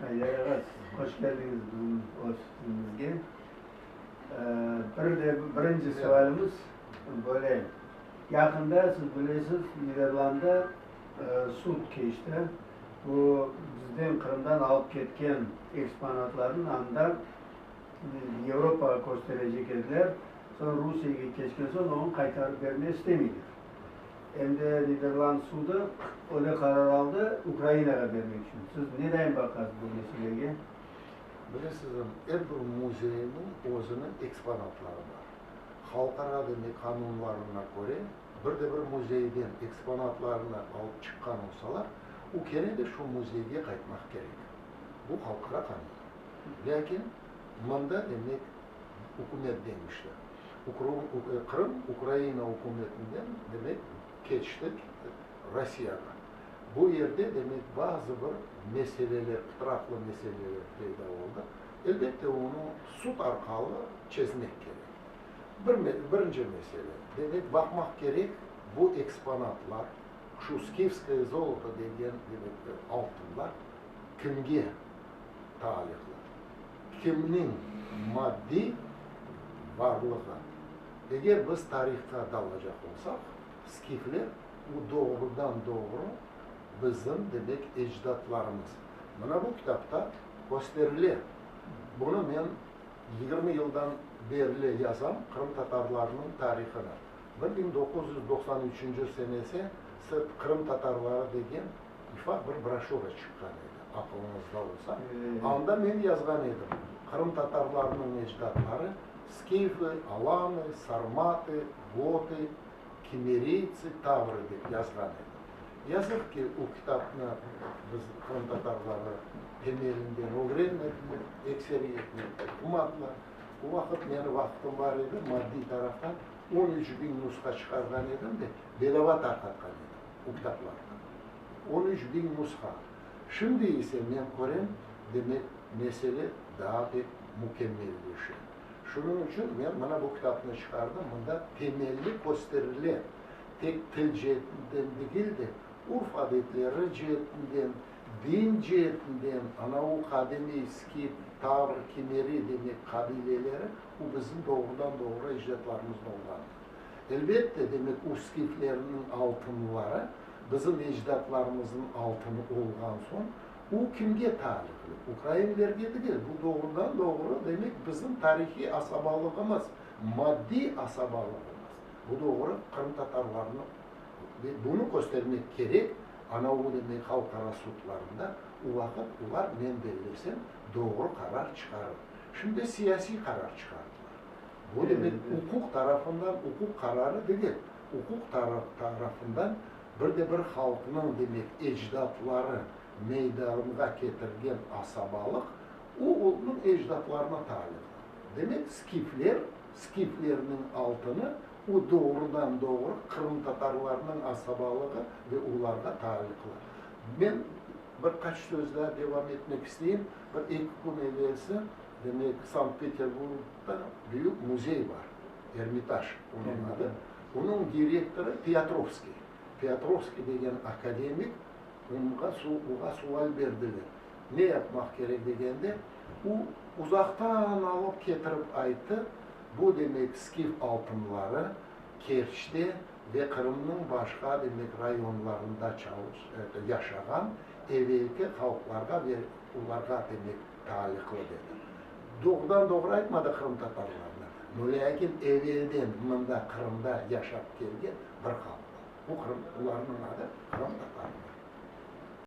Yaya ağa, hoş keldiñiz bizim ofisimizge. Bir de birinci sualimiz böyle, yaqında, siz bilesiz, Niderlandda sud keçti. Bu bizden, Qırımdan alıp ketken eksponatlarnı anda Avropağa kösterecek ediler. Soñ Rusiyege keçken soñ onı qaytarıp bermege istemeyler. Em de Niderland sudı öyle qarar aldı, Ukrainağa bermek içün. Siz ne dayın baqasız bu meselege? Bilesizmi, er bir müzeyniñ özüniñ eksponatları bar. Halqara demek qanunlarına köre, bir de bir müzeyden eksponatlarını alıp çıqqan olsalar, o kene de şu müzeyge qaytmaq kerek. Bu halqara qanun. Lâkin mında demek ükümet deñişti. Qırım Ukraina ükümetinden, demek, keçti Rossiyağa. Bu yerde, demek, bazı bir meseleler, pıtraqlı meseleler peyda oldı. Elbette, onı sud arqalı çezmek kerek. Bir, birinci mesele, demek, baqmaq kerek, bu eksponatlar, şu skifskoye zoloto degen, demek, altınlar kimge taliqlı? Kimniñ maddiy varlığı? Eger biz tarihqa dalacaq olsaq, skifler bu doğrudan-doğru bizim, demek, ecdatlarımız. Mına bu kitapta kösterile. Bunı men 20 yıldan berli yazam, qırımtatarlarnıñ tarihını. 1993 senesi Qırım tatarları degen ufaq bir broşüra çıqqan edi, aqılıñızda olsa. Anda men yazğan edim, qırımtatarlarnıñ ecdatları skifı, alanı, sarmatı, gotı, kimeriytsi, tavrı dep yazğan edim. Yazıq ki, o kitapnı biz, qırımtatarları, temelinden ögrenmediler, ekseriyetini oqumadılar. O vaqıt meni vaqtım bar edi, maddiy taraftan 13 biñ nusha çıqarğan edim de, bedava tarqatqan edim o kitaplarnı. 13 biñ nusha. Şimdi ise men körem, demek, mesele daa pek mükemmelleşe. Şunıñ içün men mına bu kitapnı çıqardım, mında temelli kösterile, tek til ceetinden degil de, urf-adetleri ceetinden, din ceetinden, anavı qadimiy skit, tavr, kimeri demek qabileleri, o bizim doğrudan-doğru ecdatlarımız olğan. Elbette, demek, o skiflerniñ altınları bizim ecdatlarımıznıñ altını olğan soñ, o kimge taliqlı? Ukrainlerge degil, bu doğrudan-doğru, demek, bizim tarihiy asabalığımız, maddiy asabalığımız. Bu doğru qırımtatarlarnı ve bunı köstermek kerek, anavı demek halqara sudlarında, o vaqıt olar, men bellesem, doğru qarar çıqarır. Şimdi siyasiy qarar çıqardılar. Bu demek uquq tarafından uquq qararı degil, uquq tarafından bir de bir halqnıñ demek ecdatları meydanğa ketirgen asabalıq, o onıñ ecdatlarına taliqlı. Demek, skifler, skiflerniñ altını, o doğrudan-doğru qırımtatarlarnıñ asabalığı ve olarğa taliqlı. Men bir qaç söz daa devam etmek isteyim. Bir eki kün evelsi, demek, Sankt-Peterburgda büyük müzey bar, Ermitaj onıñ adı. Onıñ direktorı Piotrovskiy. Piotrovskiy degen akademik, oña sual berdiler, ne yapmaq kerek degende, o uzaqtan alıp ketirip ayttı, bu demek skif altınları Kerçte ve Qırımnıñ başqa demek rayonlarında yaşağan evelki halqlarğa ve olarğa demek taliqlı dedi. Doğrudan-doğru aytmadı qırımtatarlarnı, no lâkin evelden mında Qırımda yaşap kelgen bir halq bar. Bu qırım, olarnıñ adı qırımtatarlar.